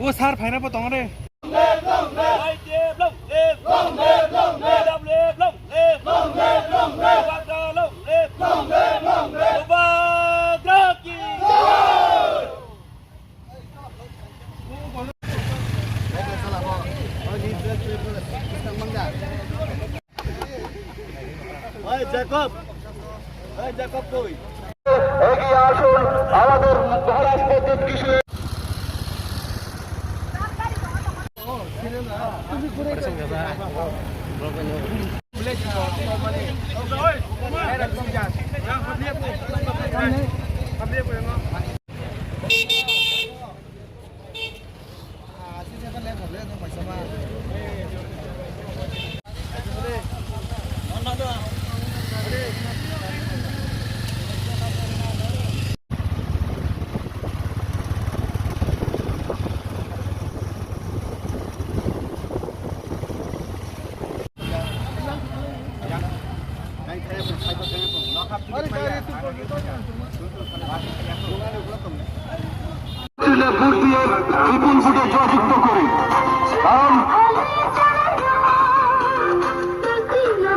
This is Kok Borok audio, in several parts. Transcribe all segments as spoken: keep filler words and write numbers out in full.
O sir phaina bo tong re. Long live, long live. Long live, long live. Long live, long live. Long live, long live. Bubagra long live. Long live, long live. Bubagra ki jai. Hey, Jacob. Hey, Jacob, koi? এগিয়ে আসুন, আমাদের মহারাজ প্রদ্যুৎ কিশোর। ভোট দিয়ে বিপুল ভোটে জয়যুক্ত করি। কারণ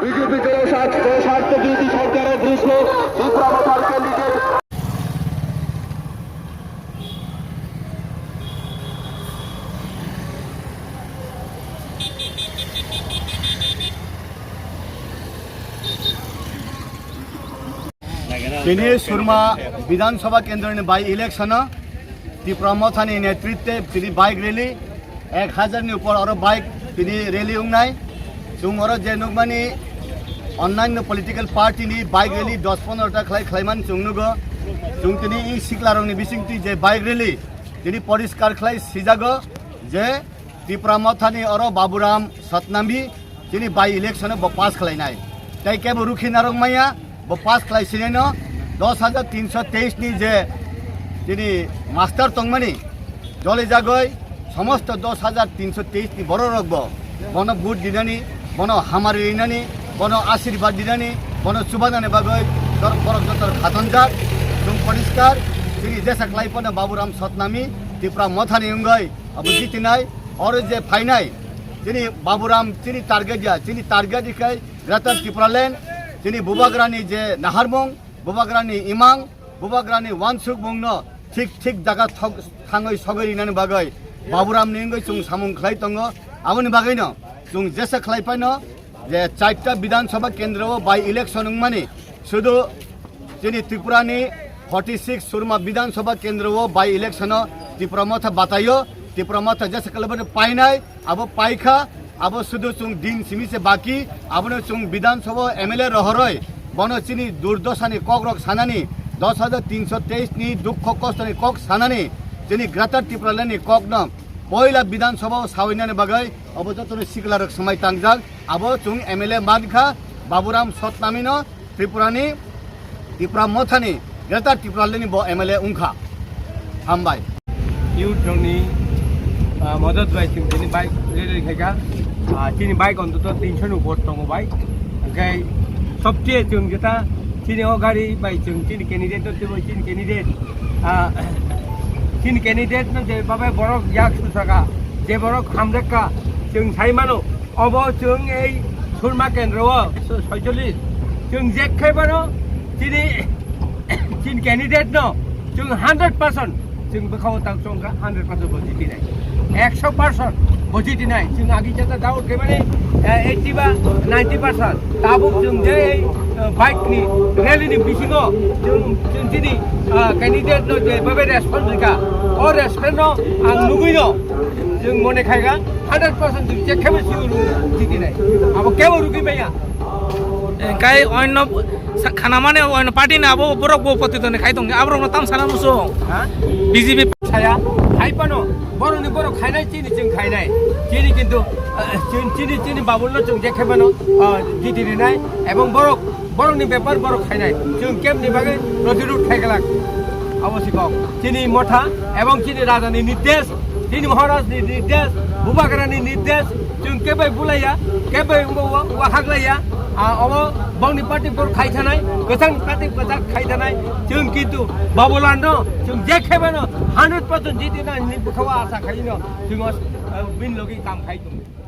বিজেপি যে স্বার্থ, যে স্বার্থ বিরোধী সরকারের বিরুদ্ধে ত্রিপুরা মথার candidate Tini Surma Bidhan Sabha Kendro ni by election o Tipra Motha ni netritwe tini bike rally, ek hazar ni upor oro bike tini rally wngnai. Chwng oro je nukmani onnanyo political party ni bike rally dos pondro ta khlai khlaimani chwng nugo. Chwng tini i sikla rok ni bisingtwi je bike rally tini poriskar khlai sijago je Tipra Mothani oro Baburam Satnami chini by election bo pass khlainai. Tai kebo rukhi narok maya, bo pass khlai sinai no dos hajar tinso teis ni je chini master tongmani, jole jagoi somosto dos hajar tinso teis ni borok rok bo bono vote dinani, bono hamari rinani, bono asirwad dinani, bono chubanani bagoi jor-, borok jotor khatonjak. Chwng poriskar, chini jesa khlai pono Baburam Satnami, Tipra Mothani wngoi, abo jitinai, oro je phainai, chini Baburam, chini target ya, chini target ikai Greater Tipraland, chini Bubagrani je naharmung, Bubagrani imang, Bubagrani wansukmungno thik thik jaga thok-, thangoi sogoi rinani bagoi Baburamni wngoi chwng samung khlai tongo. Aboni bagwino chwng jesa khlai paino je charta Bidhan Sabha kendro o by election wngmani, sudu chini Tripura ni forty six Surma Bidhan Sabha kendro o by election o Tipra Motha bataio, Tipra Motha jesa khlai painai, abo paikha, abo sudu chwng din simi se baki, abono chwng Bidhan Sabha M L A rohoroi, bono chini durdosani kokrok sanani, dos hajar tinso teis ni dukho kostoni kok sanani, chini Greater Tipraland ni kokno poila Bidhan Sabha o sawinani bagwi abo jotono siklarok swmai tangjak, abo chwng M L A mankha Baburam Satnamino, Tripurani, Tipra Mothani, Greater Tipralandni bo M L A wngkha. Hambai. Youth rokni, ah, modot bai chwng chini bike rally khaikha. Ah, chini bike ontoto tinso ni upor tongo bai. Hwnkhe sobse chwng jeta chini o gari bai chwng chini candidate no twibo chini candidate. Ah, chini candidate no je babai borok yak susaka, je borok hamjakka chwng sai mano. Obo chwng ei Surma Kendro o so-, soicholish. Chwng jekhe bono chini, chini candidate no chwng hundred percent chwng bwkhao tang chongkha, hundred percent bo jitinai. Ekso percent bo jitinai. Chwng agi jata doubt khe mani, eh, eighty ba ninety percent. Tabuk chwng je ei, eh, bike ni rally ni bisingo chwng, chwng chini, ah, candidate no je babe response rika. O response no ang nugui no chwng mone khaika. Hundred percent chwng je kebo si uru jiti nai. Abo kebo rugui maya. Engkai oino sa-, khana mane oino party ni abo borok bo poti toni khai tong. Aborok no tam sana muso. Ha? B J P. Saya, hai pano, borok ni borok khainai, chini chwng khainai. Chini kintu, eh, chini, chini, chini babul no chwng je kebo no, eh, jiti rinai. Ebong borok, borok ni bepar borok khainai. Chwng kebo ni bagwi roti rut khai galak. Abo si kok. Chini motha, ebong chini raja ni nirdesh, chini maharaj ni nirdesh, bubagra ni nirdesh, Chwng kebai bulaiya, kebai wngbo wa haklaiya. A obo bongni party bor khai thanai, kwchang party kwchak khai thanai. Chwng kintu Babulan no chwng je khebano hundred percent jiti na ni bukhawa asa khai no chwng os bin logi kam khai tong.